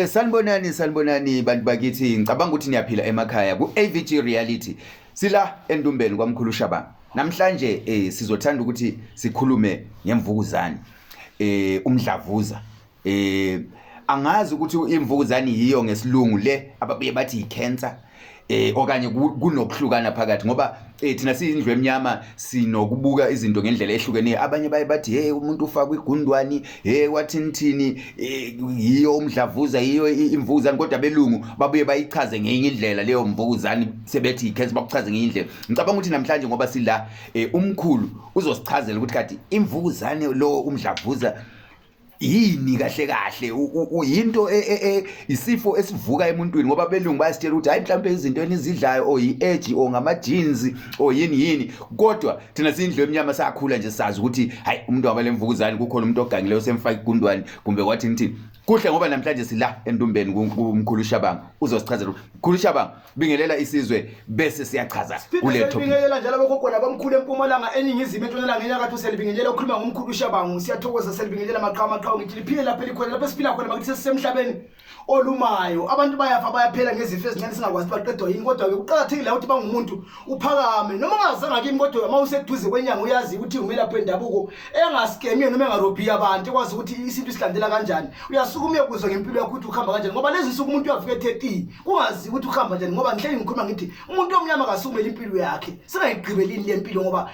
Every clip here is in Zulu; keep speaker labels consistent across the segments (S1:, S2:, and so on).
S1: Sanibonani, sanibonani bantu bakithi. Ngicabanga ukuthi niyaphila emakhaya ku AVG Reality. Sila endumbeni kwamkhulu Shabang. Namhlanje sizothanda ukuthi sikhulume ngemvukuzane. Umdlavuza. Angazi ukuthi imvukuzane yiyo ngesilungu le ababuye bathi yicancer. Okanye kunokuhlukana phakathi, ngoba thina siyindlu emnyama sinokubuka izinto ngendlela ehlukeneyo. Abanye baye bathi hey, umuntu ufakwe igundwani, hey, wathini thini, yiyo umdlavuza, yiyo imvukuzane, kodwa abelungu babuye bayichaze ngenye indlela leyo mvukuzane, sebethi yicancer, bakuchaze ngenye indlela. Ngicabanga ukuthi namhlanje ngoba sila, umkhulu uzosichazela ukuthi kati imvukuzane lo umdlavuza yini kahle kahle, yinto isifo esivuka emuntwini, ngoba abelungu bayasitshela ukuthi hayi, mhlawumbe izinto enizidlayo or yi-age or ngama-genes or yini yini, kodwa thina siyindlu emnyama sakhula nje sazi ukuthi hayi, umuntu waba lemvukuzane kukhona umuntu ogangileyo osemfaka igundwane kumbe kwathi ngithini. Kuhle ngoba namhlanje sila endumbeni kumkhulu Shabanga, uzosichazela. Mkhulu Shabanga, bingelela isizwe bese siyachaza kule topic.
S2: Sibingelela njalo abogogo nabamkhulu empumalanga, eningizimu, entshonalanga, enyakatho. Siyalibingelela, ukhuluma ngomkhulu Shabangu. Siyathokoza, siyalibingelela maqhawe, maqhawe. Ngithi liphile lapho elikhona, lapho esiphila khona bakithi. Sesisemhlabeni olumayo, abantu bayafa, bayaphela ngezifo ezincane singakwazi ukuthi baqedwa yini. Kodwa-ke kuqakathekile ukuthi bangumuntu uphakame noma ungazange kimi, kodwa uma useduze kwenyanga uyazi ukuthi umelaphi wendabuko engaskemiyo noma engarobhiyo abantu, ekwazi ukuthi isintu silandela kanjani. Uyasuka uyekuzwa ngempilo yakho ukuthi ukuhamba kanjani, ngoba lezi nsuku umuntu uyafika ethe kungazi ukuthi ukuhamba njani, ngoba ngihleli ngikhuluma ngithi umuntu omnyama kasukumele impilo yakhe, singayigqibelini le mpilo, ngoba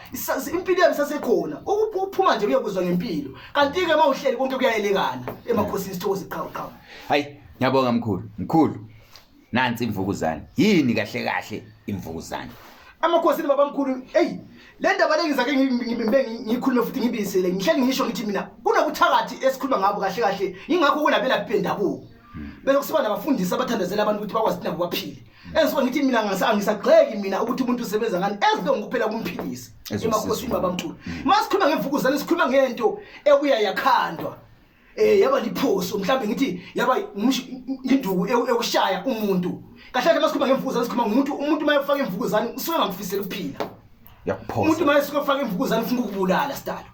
S2: impilo yabe isasekhona. Uphuma nje uyekuzwa ngempilo, kanti-ke uma uhleli konke kuyayelekana emakhosini. Sithokoze, qhawe, qhawe.
S1: Hayi, ngiyabonga mkhulu. Mkhulu, nansi imvukuzane, yini kahle kahle imvukuzane?
S2: Amakhosini, babamkhulu, eyi, le ndaba le ngizake ngikhulume futhi ngibisele. Ngihleli ngisho ngithi mina kunobuthakathi esikhuluma ngabo kahle kahle, yingakho kunabelaphi bendabuko, bese kusiba nabafundisi abathandazela abantu ukuthi bakwazi ukuthi nabo baphile. Engisuke ngithi mina angisagxeki mina ukuthi umuntu usebenza ngani, ezilongo kuphela kumphilisa. Emakhosini, babamkhulu, uma sikhuluma ngemvukuzane sikhuluma ngento ebuya yakhandwa, yaba liphoso, mhlawumbe ngithi yaba induku ekushaya umuntu. Kahle kahle masikhuluma ngemvukuzane sikhuluma ngumuntu, umuntu uma efaka imvukuzane usuke engamfiseli ukuphila.
S1: Yakuphosa.
S2: Umuntu uma esuke efaka imvukuzane ufuna ukubulala sidalo,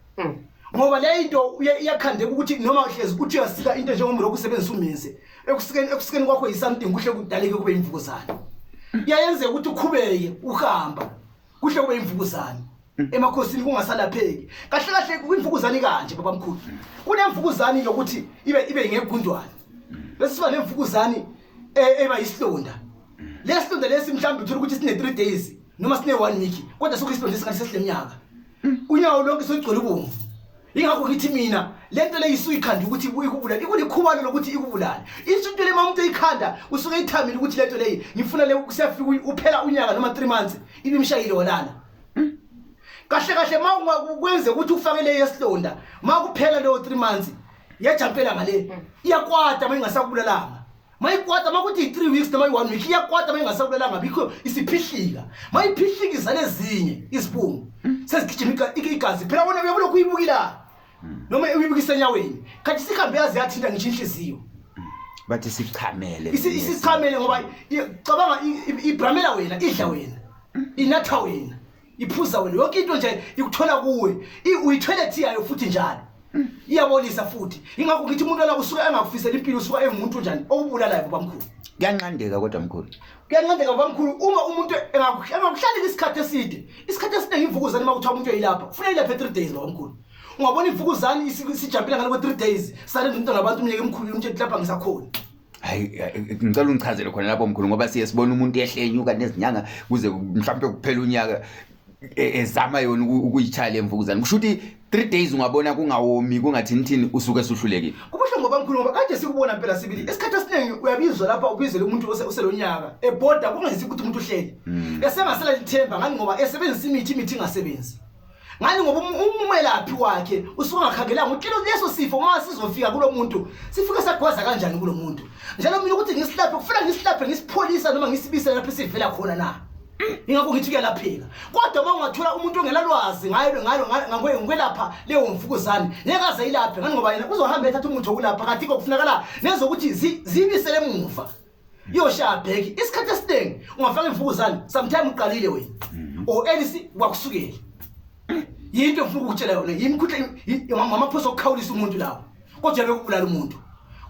S2: ngoba le into iyakhandeka ukuthi noma uhlezi uthi uyasika into njengomrokho, usebenzisa uminze ekusikeni kwakho yi-something, kuhle kudaleke kube imvukuzane. Iyayenzeka ukuthi ukhubeke uhamba, kuhle kube imvukuzane emakhosini, kungasalapheki kahle kahle kwimvukuzane. Kanje babamkhulu, kunemvukuzane yokuthi ibe ngegundwane, bese siba nemvukuzane eba isilonda. Lesilonda lesi mhlawumbe uthola ukuthi sine 3 days noma sine 1 week, kodwa sokho isilonda esingathi sesileminyaka, unyawo lonke sokugcwele ubomvu. Ingakho ngithi mina lento le isuyikhanda ukuthi ikubulale, ikulikhubalo lokuthi ikubulale. Into le uma umuntu eyikhanda usuke eyithamile ukuthi lento leyi ngifuna le kusiyafika uphela unyaka noma 3 months ibimshayile walala kahle kahle. Ma kwenze ukuthi ufake le yesilonda, ma kuphela leyo 3 months iyajampela ngale, iyakwata ma ingasakubulalanga. Mayikwata makuthi yi-3 weeks noma yi-1 week, iyakwata ma ingasakulalanga bikho, isiphihlika. Mayiphihlika lezinye izibungu sezigijima igazi phela. Wona uyabona ukuyibukila noma uyibukisa enyaweni, kanti sihambe yaze yathinta ngisho inhliziyo.
S1: Bathi sichamele.
S2: Isichamele, ngoba cabanga, ibramela wena, idla wena, inatha wena, iphuza wena, yonke into nje ikuthola kuwe. Uyitoilet yayo futhi njalo iyabolisa futhi. Ingakho ngithi umuntu la usuke engakufisela impilo, usuke engumuntu njani okubulalayo, babamkhulu.
S1: Kuyanqandeka kodwa, mkhulu?
S2: Kuyanqandeka, babamkhulu, uma umuntu engakuhlaleli isikhathi eside. Isikhathi esiningi imvukuzane uma kuthiwa umuntu uyayilapha, kufuneka ilaphe 3 days, babamkhulu. Ungabona imvukuzane isijampile ngale kwe-3 days, sale umntwana wabantu umnyaka emkhulu, umtshela lapha ngisakhona.
S1: Hayi, ngicela ungichazele khona lapho mkhulu, ngoba siye sibone umuntu ehlenyuka nezinyanga kuze mhlawumbe kuphela unyaka ezama yona ukuyitshaya le mvukuzane. Kusho ukuthi 3 days ungabona kungawomi, kungathini thini, usuke suhlulekile?
S2: Kubuhlungu, babamkhulu, ngoba kade sikubona mpela sibili. Isikhathi esiningi uyabizwa lapha, ubizele umuntu uselonyaka ebhoda, kungenzeki ukuthi umuntu uhleli esengasela lithemba ngani, ngoba esebenzisa imithi, imithi ingasebenzi ngani, ngoba umelaphi wakhe usuke angakhangelanga ukuthi leso sifo uma sizofika kulo muntu sifike sagwaza kanjani kulo muntu. Njalo mina ukuthi ngisilaphe kufanele ngisilaphe ngisipholisa noma ngisibise lapho esivela khona na. Ingakho ngithi kuyalapheka, kodwa uma ungathola umuntu ongenalwazi ngayo ngokwelapha leyo mfukuzane, ngeke aze ayilaphe ngani, ngoba yena uzohamba ethatha umuthi wokulapha, kanti kufunakala nezokuthi zibisele emuva, iyoshaya bheki. Isikhathi esiningi ungafaka imfukuzane sometime uqalile wena or elisi wakusukela. Yinto engifuna ukukutshela yona, yimikhuhle, ngamaphoso okukhawulisa umuntu lawo, kodwa bekubulala umuntu.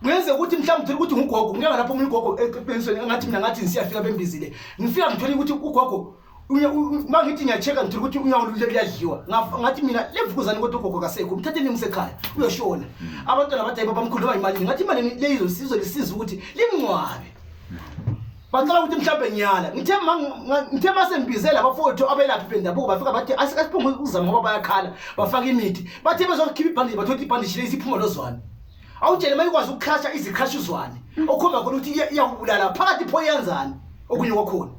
S2: Kungenzeka ukuthi mhlawumbe uthole ukuthi ngugogo, ngike ngalapho omunye ugogo eqinisweni engathi mina ngathi ngisiyafika bembizile. Ngifika ngithole ukuthi ugogo uma ngithi ngiya-check-a ngithole ukuthi unyawo lule luyadliwa. Ngathi mina le mvukuzane kodwa ugogo kasekho, mthatheni nimsekhaya uyoshona. Abantwana bathi hayi babamkhulu noma yimalini. Ngathi imali le izolisiza ukuthi limngcwabe. Bacela ukuthi mhlawumbe ngiyala. Ngithe ngithe mase ngibizela abafowethu abelaphi bendabuko bafika bathi asikaphungu ukuzama ngoba bayakhala bafaka imithi. Bathe bezokhipha ibhandishi bathola ukuthi ibhandishi le isiphuma lozwane. Awutshele uma ikwazi ukucrasha izikhrash uzwane. Okhomba khona ukuthi iyakubulala phakathi pho iyenzani okunye kwakhona.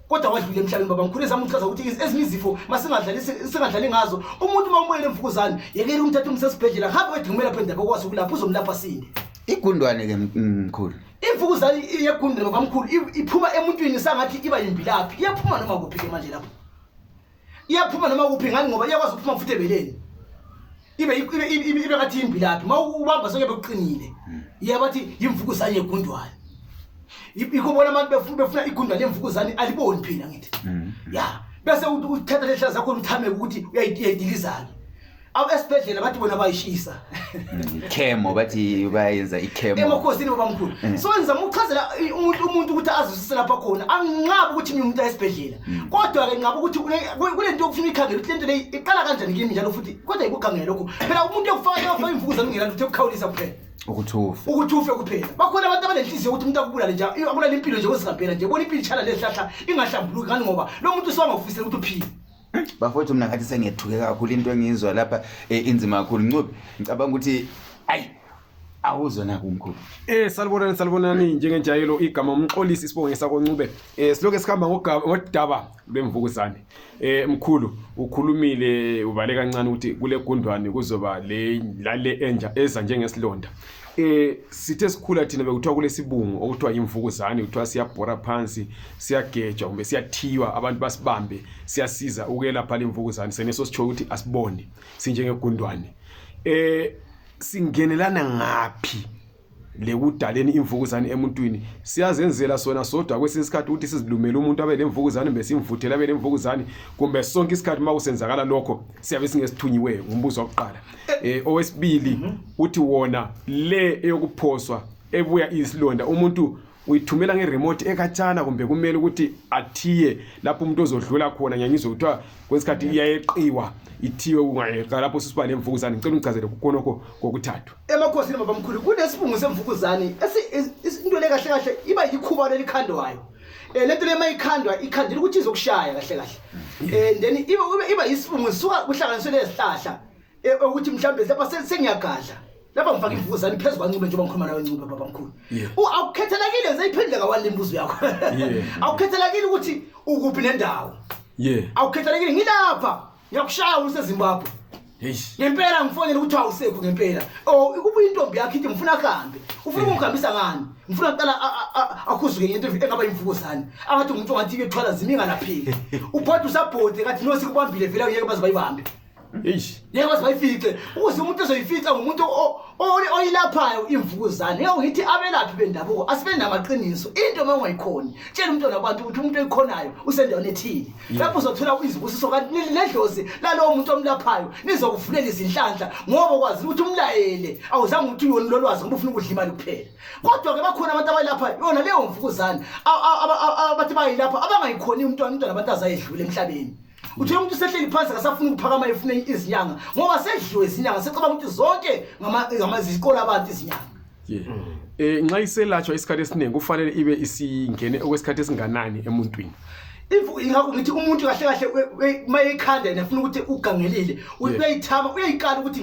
S2: Kodwa wadlula emhlabeni baba mkhulu ezama ukuchaza ukuthi ezinye izifo masingadlali singadlali ngazo. Umuntu uma umoyele emvukuzane yekela umthatha umsesibhedlela hambe wedinga umelaphi wendabuko okwazi ukulapha uzomlapha sinde.
S1: Igundwane ke mkhulu.
S2: Imvukuzane yegundwane babamkhulu iphuma emuntwini sangathi iba yimbilaphi. Iyaphuma noma kuphi ke manje lapho. Iyaphuma noma kuphi ngani ngoba iyakwazi ukuphuma futhi ebeleni. Ibe ibe ibe ngathi yimbilaphi. Uma ubamba sonke bekuqinile. Iyabathi yimvukuzane yegundwane. Ikho bona abantu befuna igundwane lemvukuzane aliboni phela ngithi. Ya. Bese uthatha lehlala zakho uthameke ukuthi uyayidiliza-ke. Esibhedlela bathi bona bayishisa.
S1: Chemo bathi bayenza ichemo.
S2: Emakhosini babamkhulu. So ngizama ukuchazela umuntu ukuthi azwisise lapha khona. Anginqabi ukuthi mina umuntu ayesibhedlela. Kodwa ke nqaba ukuthi kule nto okufuna ikhangela ukuthi lento leyi iqala kanjani kimi njalo futhi kodwa ikukhangela lokho. Phela umuntu uyokufaka uyofaka imvukuzane ungelani ukuthi ukukhawulisa kuphela.
S1: Ukuthi ufe.
S2: Ukuthi ufe kuphela. Bakhona abantu abanenhliziyo ukuthi umuntu akubulale nje, akulale impilo nje kwezihambela nje. Bona impilo itshala lezihlahla ingahlambuluki ngani ngoba lo muntu usewangakufisela ukuthi uphile.
S1: Bafowethu mina ngathi sengiyethuke kakhulu into engiyizwa lapha inzima kakhulu. Ncube ngicabanga ukuthi ayi awuzwa naku mkhulu.
S3: Salibonani salibonani njengenjayelo igama uMxolisi isibongo sakoNcube. Silokhu sikhamba ngodaba lwemvukuzane. Mkhulu ukhulumile ubale kancane ukuthi kule gundwane kuzoba le lale enja eza njengesilonda. Sithe sikhula thina bekuthiwa kulesibungu okuthiwa imvukuzane kuthiwa siyabhora phansi siyagejwa kumbe siyathiywa abantu basibambe siyasiza ukwelapha lemvukuzane seneso sitsho ukuthi asibone sinjengegundwane. Singenelana ngaphi lekudaleni imvukuzane emuntwini? Siyazenzela sona sodwa kwesinye isikhathi ukuthi sizilumele umuntu abe lemvukuzane kumbe simvuthele abe lemvukuzane kumbe sonke isikhathi uma kusenzakala lokho siyabe singesithunyiweyo. Ngumbuzo wokuqala. Owesibili uthi wona le eyokuphoswa ebuya iyisilonda umuntu uyithumela ngeremote ekhatshana kumbe kumele ukuthi athiye lapho umuntu ozodlula khona. Ngiyangizwa kuthiwa kwesikhathi iyayeqiwa ithiwe ungayeqa lapho susiba lemvukuzane. Ngicela ungichazele kukhonokho kokuthathu.
S2: Emakhosini babamkhulu kunesibungu semvukuzane into le kahle kahle iba yikhubalo elikhandwayo. Lento le mayikhandwa ikhandela ukuthi izokushaya kahle kahle. Then iba isibungu suka kuhlanganiswe lezihlahla ukuthi mhlambe lapha sengiyagadla. Lapha ngifaka imvukuzane phezu kwaNcube njengoba ngikhuluma nawe Ncube babamkhulu. Awukhethelekile ngisayiphendule kawani le mbuzo yakho. Awukhethelekile ukuthi ukuphi nendawo. Awukhethelekile ngilapha ngiyakushaya useZimbabwe. Ngempela ngifonele ukuthi awusekho ngempela. Oh ukuba intombi yakhe ithi ngifuna ahambe. Ufuna ukungihambisa ngani? Ngifuna kuqala akhuzuke ngento engaba imvukuzane. Angathi umuntu ongathi iyethwala zimi ingalapheki. Uphatha usabhode kathi no sikubambile vele ngeke baze bayibambe.
S3: Eish.
S2: Ngeke baze bayifice. Ukuze umuntu ezoyifica ngumuntu oyilaphayo imvukuzane. Ngeke ngithi abelaphi bendabuko asibe namaqiniso. Into uma ungayikhoni, tshela umntwana wabantu ukuthi umuntu oyikhonayo usendaweni ethile. Lapho uzothola izibusiso kanti nedlozi lalowo muntu omlaphayo nizokuvulela izinhlanhla ngoba ukwazi ukuthi umlayele. Awuzange ukuthi uyona lolwazi ngoba ufuna ukudla imali kuphela. Kodwa ke bakhona abantu abayilapha yona leyo mvukuzane abathi bayilapha abangayikhoni umntwana abantu azayedlula emhlabeni. Uthola umuntu usehleli phansi akasafuni ukuphakama efuna izinyanga ngoba sedliwe izinyanga secabanga ukuthi zonke ngamazikolo abantu izinyanga.
S3: Nxa iselatshwa isikhathi esiningi kufanele ibe isingene okwesikhathi esinganani emuntwini?
S2: If ingakho ngithi umuntu kahle kahle mayekhanda yena ufuna ukuthi ugangelile uyayithama uyayikala ukuthi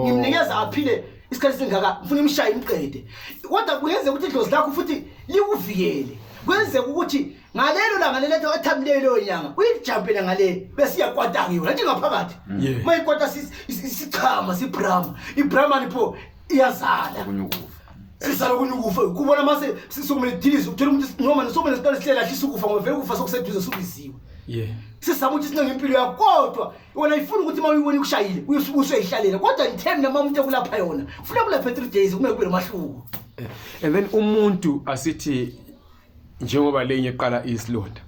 S2: ngimnikeza aphile isikhathi esingaka ngifuna imshaye imqede. Kodwa kuyenzeka ukuthi idlozi lakho futhi likuvikele. Kwenzeka ukuthi ngalelo langa leletho athamileyo leyo nyanga uyijampela ngale bese iyakwata-ke yona nje ngaphakathi. Uma ikwata sichama sibrahma ibrahmani pho iyazala.
S1: Okunye ukufa.
S2: Sizala okunye ukufa. Kubona mase sokumele idilize uthola umuntu noma sokumele siqale sihlele ahlise ukufa ngoba vele ukufa sokuseduze subiziwe. Sizama ukuthi sinenge impilo yakho kodwa wena ifuna ukuthi uma uyibona ikushayile usuyayihlalela kodwa ngithembe noma umuntu ekulapha yona ufuna kulapha 3 days kumele kube nomahluko.
S3: And then umuntu asithi njengoba lenye eqala isilonda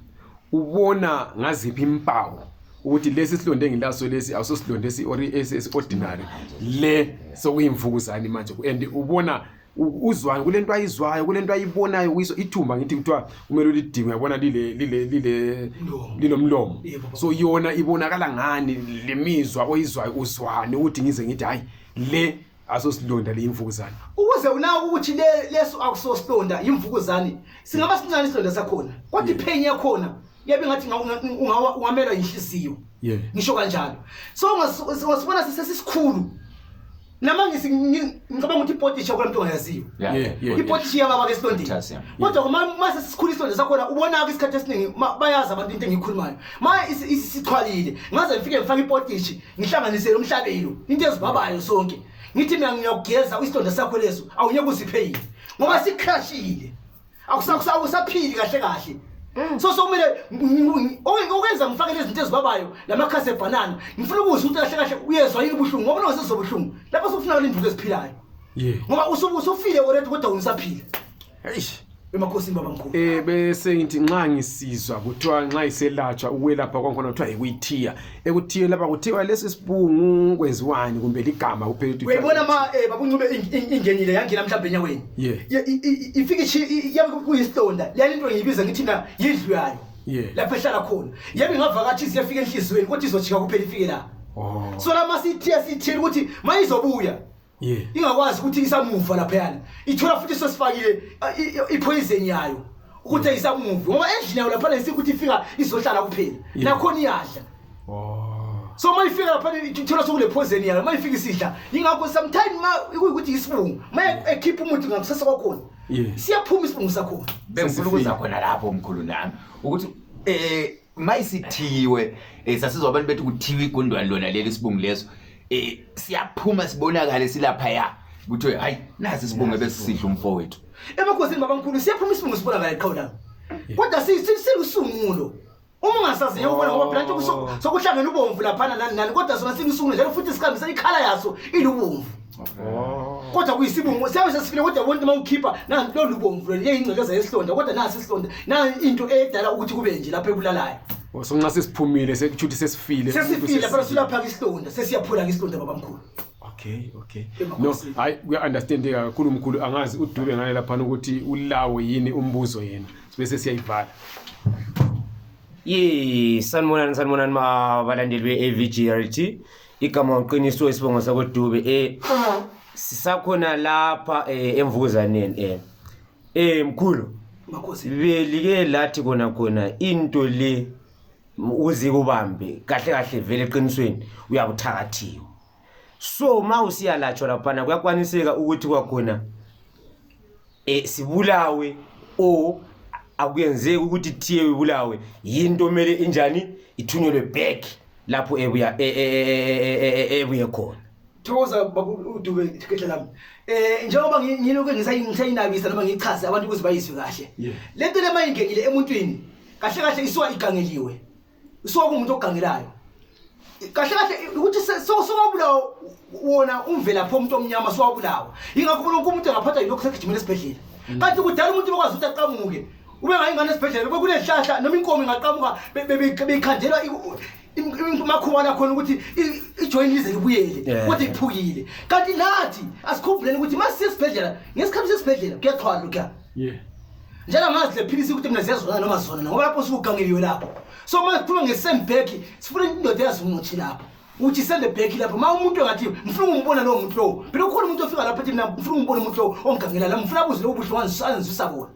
S3: ubona ngaziphi impawu ukuthi lesi silonda engilaso lesi awusosilonda esi ordinary le sokuyimvukuzane manje and ubona Uzwani kulento ayizwayo, kulento ayibonayo kuyiso ithumba? Ngithi kuthiwa kumele ulidinge, uyabona, lile lile lile
S2: Mlomo.
S3: Linomlomo.
S2: Yebo, baba.
S3: So yona ibonakala ngani lemizwa oyizwayo? Uzwani ukuthi ngize ngithi hayi, le asosilonda, le imvukuzane?
S2: Ukuze unako ukuthi leso akusosilonda, imvukuzane. Singaba sincane isilonda sakhona, kodwa ipain yakhona yabe ngathi ungamelwa inhliziyo. Ngisho kanjalo. So ungasibona sesisikhulu nama ngicabanga ukuthi ipotishi akula muntu ongayaziyo. Ipotishi iyababa ke esilondeni.
S1: Potassium.
S2: Kodwa uma sesikhulu isilonda sakhona, ubona-ke isikhathi esiningi bayazi abantu into engiyikhulumayo. Ma isixhwalile, ngaze ngifike ngifake ipotishi, ngihlanganise nomhlabelo, into ezibabayo sonke, ngithi mina ngiyakugeza isilonda sakho leso, awunyeke uzipheyile ngoba sikrashile, akusaphili kahle kahle. So sokumele okwenza ngifake lezi zinto ezibabayo, lamakhasi ebhanana, ngifuna ukuzwa ukuthi kahle kahle uyezwa yini ubuhlungu, ngoba ungasezwa ubuhlungu lapho sokufunakala induku eziphilayo. Ngoba usufile already, kodwa usaphila.
S3: Eish.
S2: Emakhosini, babamkhulu.
S3: Bese ngithi nxa ngisizwa kuthiwa nxa iselatshwa, ukwelapha kwakhona kuthiwa yikuyithiya. Ekuthiye lapha kuthiwa lesi sibungu kwenziwani, kumbe ligama kuphela ukuthi
S2: Uyayibona ma babuncube ingenile, yangena mhlawumbe enyaweni. Ifike yabe kuyisilonda leyani, into ngiyibiza ngithi na yindlu yayo. Lapho ehlala khona yabe ingavakathi, iziyafika enhliziyweni, kodwa izojika kuphela ifike la. So la masithiya, sithiyela ukuthi ma izobuya ingakwazi ukuthi isamuva laphayana, ithola futhi sesifakile ipoison yayo ukuthi ayisamuvi, ngoba endlini yayo laphana isikuthi ifika izohlala kuphela. Nakhona iyadla. So uma ifika laphana ithola sokule poison yayo, uma ifika isidla. Ingakho sometime ma kuyikuthi isibungu, ma ekhipha umuthi ngakusasa kwakhona, siyaphuma isibungu sakhona.
S1: Bengifuna ukuza khona lapho, mkhulu, nami ukuthi mayisithiwe, sasizwa abantu bethi kuthiwe igundwane lona leli sibungu leso, siyaphuma sibonakale silapha, kuthiwe hayi, nasi isibungu ebesisidla umfowethu.
S2: Emakhosini, babamkhulu, siyaphuma isibungu sibonakala iqhawe lami, kodwa silusungulo. Uma ungasazi ubona, ngoba phela nje sokuhlangene ubomvu laphana nani nani, kodwa sona silusungulo njalo futhi sikhambisa ikhala yaso ilubomvu. Kodwa kuyisibungu siyabe sesifile, kodwa bonke uma ukhipha lolu bomvu lolu leyingcekeza yesilonda, kodwa nasi isilonda na into edala ukuthi kube nje lapho ebulalayo.
S3: Oh, so nxa sesiphumile sekutsho ukuthi sesifile.
S2: Sesifile lapha, sulapha isilonda, sesiyaphula isilonda, babamkhulu.
S3: Okay. No,
S2: Emakhosini.
S3: hayi, kuya-understandeka kakhulu, mkhulu. Angazi udube ngale laphana ukuthi ulawo yini umbuzo yena, bese siyayivala.
S4: Ye, sanibonani, sanibonani balandeli be-AVGRT. Igama uqiniso, isibongo sakoDube. Sisakhona lapha emvukuzaneni. Mkhulu,
S2: Makhosi.
S4: Belike lathi kona khona into le uze kubambe kahle kahle, vele eqinisweni uyabuthakathiwa. So ma usiyalatshwa laphana kuyakwaniseka ukuthi kwakhona sibulawe, o akuyenzeki ukuthi thiye ibulawe yinto mele injani, ithunyelwe back lapho ebuya ebuye khona?
S2: Thokoza, babu uDube, khehla lami. Njengoba ngilokhu ngisayinabisa noma ngichaze abantu ukuze bayizwe kahle. Lento le mayingenile emuntwini, kahle kahle isuka igangeliwe. Isuka kumuntu ogangelayo. Kahle kahle ukuthi sowabulawa wona umvelaphi womuntu omnyama, sowabulawa. Ingakho wonke umuntu engaphathwa yilokhu segijimela esibhedlela. Kanti kudala umuntu bekwazi ukuthi aqhamuke. Ube ngayingane esibhedlela bekunehlahla, noma inkomo ingaqhamuka beyikhandelwa amakhuba lakhona ukuthi ijoyini lize libuyele, kodwa iphukile. Kanti nathi asikhumbuleni ukuthi masiye esibhedlela, ngesikhathi sesibhedlela kuyaxhwala lokhuya. Njalo ngazi le philisi ukuthi mina ziyazwana noma zona, ngoba lapho sukugangeliwe lapho. So uma sikhuluma nge-send back, sifuna indoda eyazi umuthi lapho uthi send back lapho. Ma umuntu engathi ngifuna ukumbona lowo muntu lowo, phela ukhona umuntu ofika lapho ethi mina ngifuna ukumbona umuntu lowo ongigangela la, ngifuna abuze lowo buhlungu angizwisa bona.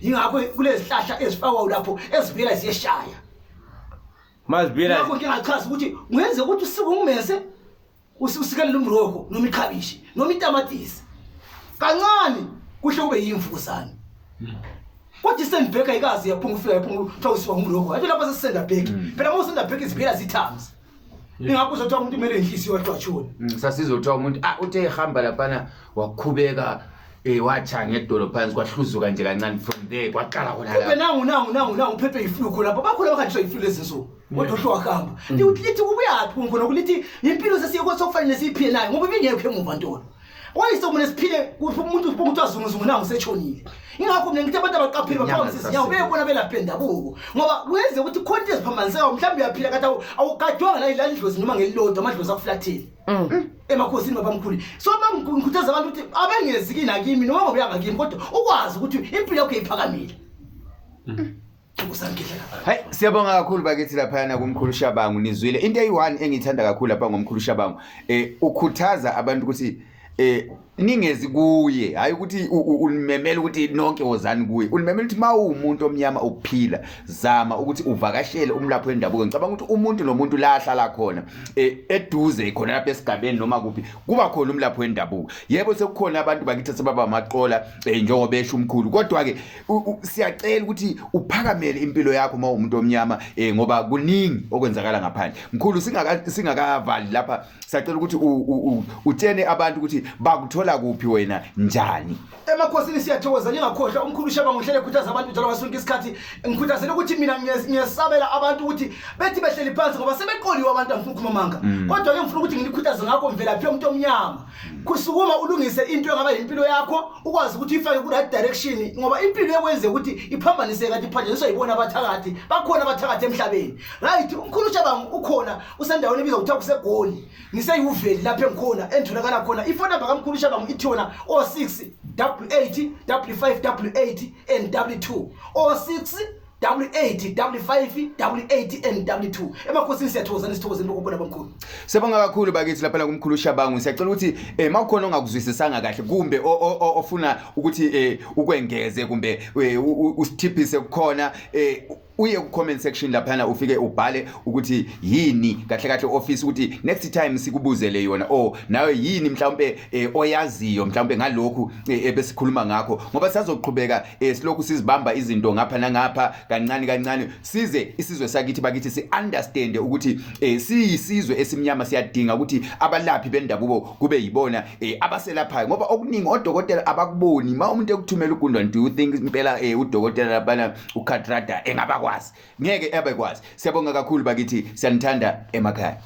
S2: Yingakho kulezi hlahla ezifakwayo lapho ezivela ziyeshaya.
S4: Mazibuyela.
S2: Ngakho ngingachaza ukuthi kungenzeka ukuthi usuke ungumese usikelele umrokho noma ikhabishi noma itamatisi kancane, kuhle kube yimvukuzane, kodwa isend back ayikazi yaphunga ufika yaphunga kuthiwa usiwa ngumrokho athi lapho sesisenda back. Phela uma usenda back izibuyela zithamzi, ingakho uzothiwa umuntu kumele inhliziyo wahlwatshona.
S1: Sasizothiwa umuntu uthe ehamba laphana wakhubeka, watsha ngedolo phansi, kwahluzuka nje kancane, from there kwaqala khona
S2: Kumbe
S1: lapho.
S2: Nangu nangu nangu nangu uphethwe yiflu lapho, bakhona bakhanjiswa yiflu lezi nsuku, kodwa uhle wahamba. Lithi kubuyaphi khona kulithi impilo sesiyeko sokufanele siyiphile nayo, ngoba ibingekho emuva ntolo kwayise kumele siphile kuphi umuntu ukuthi azunguzungu nangu setshonile. Ingakho mina ngithi abantu abaqaphile
S1: Inyanga
S2: baphakamise izinyawo
S1: zisasele.
S2: beyebona belapha bendabuko, ngoba kuyenzeka ukuthi khona into eziphambanisekayo. Mhlawumbe uyaphila kanti awugadwanga la idlozi noma ngelilodwa amadlozi akuflathile. Emakhosini babamkhulu. So mangikhuthaza abantu ukuthi abengezi kina kimi noma ngobuyanga kimi, kodwa ukwazi ukuthi impilo yakho iphakamile.
S1: Hayi, siyabonga kakhulu bakithi laphayana kumkhulu Shabangu. Nizwile into eyi-one engiyithanda kakhulu lapha ngomkhulu Shabangu, ukhuthaza abantu ukuthi ningezi kuye, hayi ukuthi ulimemela ukuthi nonke wozani kuye, ulimemela ukuthi uma uwumuntu omnyama uphila, zama ukuthi uvakashele umlaphi wendabuko. Ngicabanga ukuthi umuntu nomuntu la ahlala khona, eduze khona lapha esigabeni noma kuphi, kuba khona umlaphi wendabuko. Yebo, sekukhona abantu bakithi asebaba amaqola, njengoba esho umkhulu, kodwa-ke siyacela ukuthi uphakamele impilo yakho uma uwumuntu omnyama, ngoba kuningi okwenzakala ngaphandle. Mkhulu, singakavali lapha, siyacela ukuthi utshene abantu ukuthi bakuthola kuphi wena, njani.
S2: Emakhosini siyathokoza, ningakhohlwa umkhulu Shabangu uhlele ekhuthaza abantu njalo ngaso sonke isikhathi. Ngikhuthazela ukuthi mina ngiyesabela abantu ukuthi bethi behleli phansi ngoba sebeqoliwe abantu, angifuni ukukhuluma amanga, kodwa-ke ngifuna ukuthi nginikhuthaze ngakho mvelaphi yomuntu omnyama. Kusukuma ulungise into engaba yimpilo yakho, ukwazi ukuthi uyifake ku-right direction, ngoba impilo ekwenze ukuthi iphambanise kanti iphanjaniswa yibona abathakathi. Bakhona abathakathi emhlabeni, right? Umkhulu Shabangu ukhona, usendaweni ebizwa kuthiwa kuseGoli, ngiseyuveli lapho engikhona, engitholakala khona. Ifoni namba kamkhulu Shabangu ithi yona 06 88 55 88 and 22, 06 88 55 88 and 22. Emakhosini siyathokozana, sithokozeni lokubona bamkhulu.
S1: Siyabonga kakhulu bakithi lapha kumkhulu Shabangu. Siyacela ukuthi mawukhona ongakuzwisisanga kahle kumbe ofuna ukuthi ukwengeze kumbe usithiphise kukhona, uye ku comment section laphana, ufike ubhale ukuthi yini kahle kahle ofisa ukuthi next time sikubuzele yona, or nawe yini mhlawumbe oyaziyo mhlawumbe ngalokhu ebesikhuluma ngakho, ngoba sisazoqhubeka silokhu sizibamba izinto ngapha nangapha kancane kancane, size isizwe sakithi bakithi si understand ukuthi siyisizwe esimnyama, siyadinga ukuthi abalaphi bendabuko kube yibona abaselaphayo, ngoba okuningi odokotela abakuboni. Ma umuntu ekuthumela ugundwane, do you think impela udokotela labana uKhatrada engabakwazi? Ngeke abekwazi. Siyabonga kakhulu bakithi, siyanithanda emakhaya.